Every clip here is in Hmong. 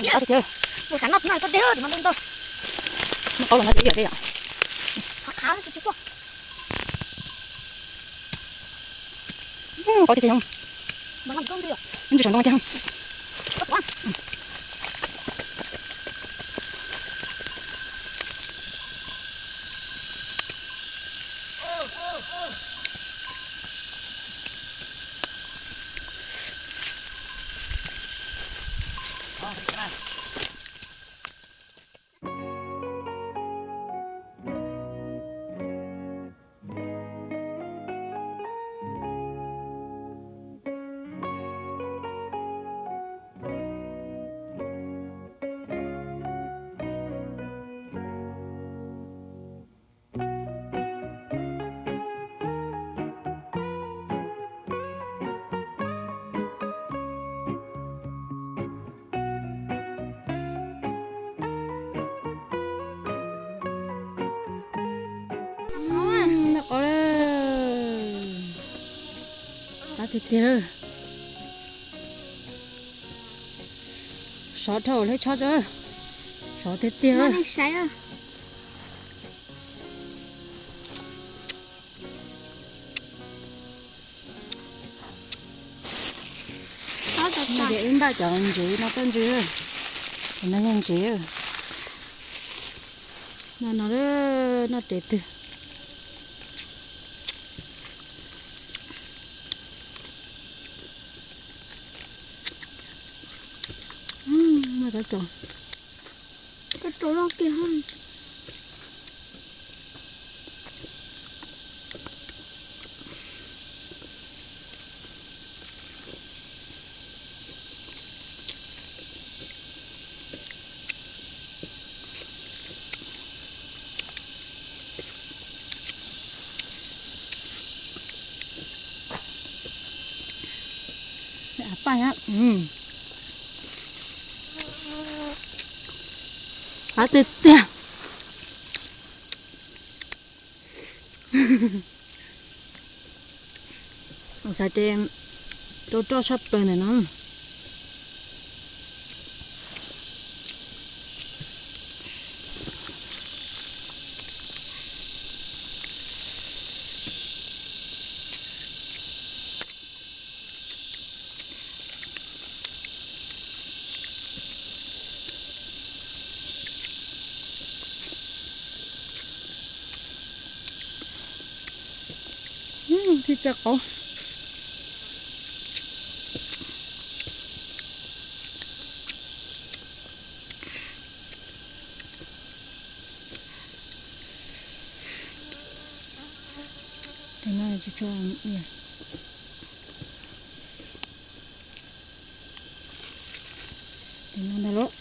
Qab tiag tiag. Mus xav noj no koj deb no ntau ntau. Noj qaub los no ces ib yam li yom. Qhav qhav no tsis tsis tuaj. Qaub tiag tiag yom. Ntsis saum ntoo tiag. Noj qaub lawm. Qab tiag tiag lawm. Sov dhau hleb tshob tso. Sov tiag tiag. Tias wb npaj cov ntsev no txoj ntsws, no yog ntsev. No no, noj tes twg. Koj tso loj kiag. Paj, qab tiag tiag. Xav ces rau roj tshaj plaws ntawm no. Tib txoj qaub. Tes no tsis tshua ib yam. Tes no ntag lauj.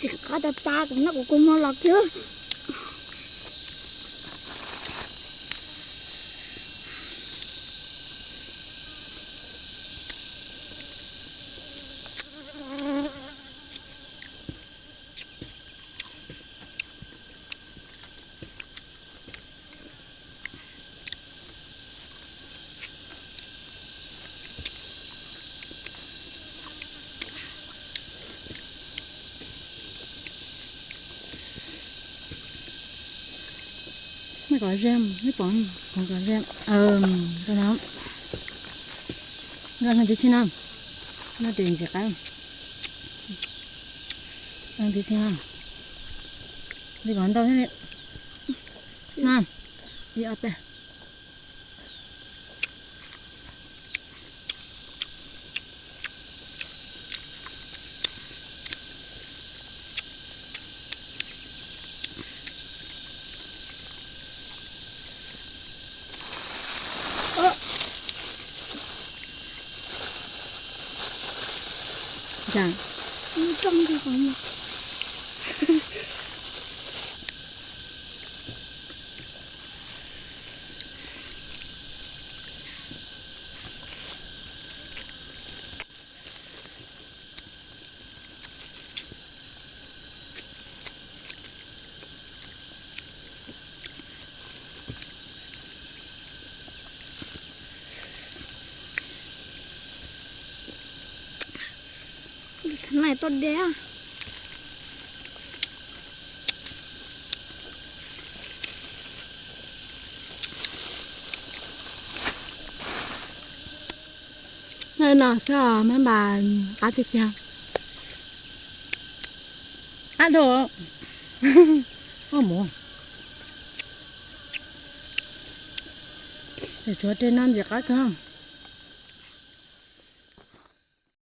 Ntxim qab tas tas, kuv noj kuv kua muag los kiag. Nej kom ze, nej pom, kom ze, koj no, nkaj no tib txhij no, noj tes ntxim qab, ntxim txhij no, li kom ntau thiab li, no, ib ob peb. Ntag, mus rooj rau qhov muag. Maim tuaj de. Noj no xwb os, maj npas qab tiag tiag. Qab dua. Mus, tshuav tej no ntxim qab kawg.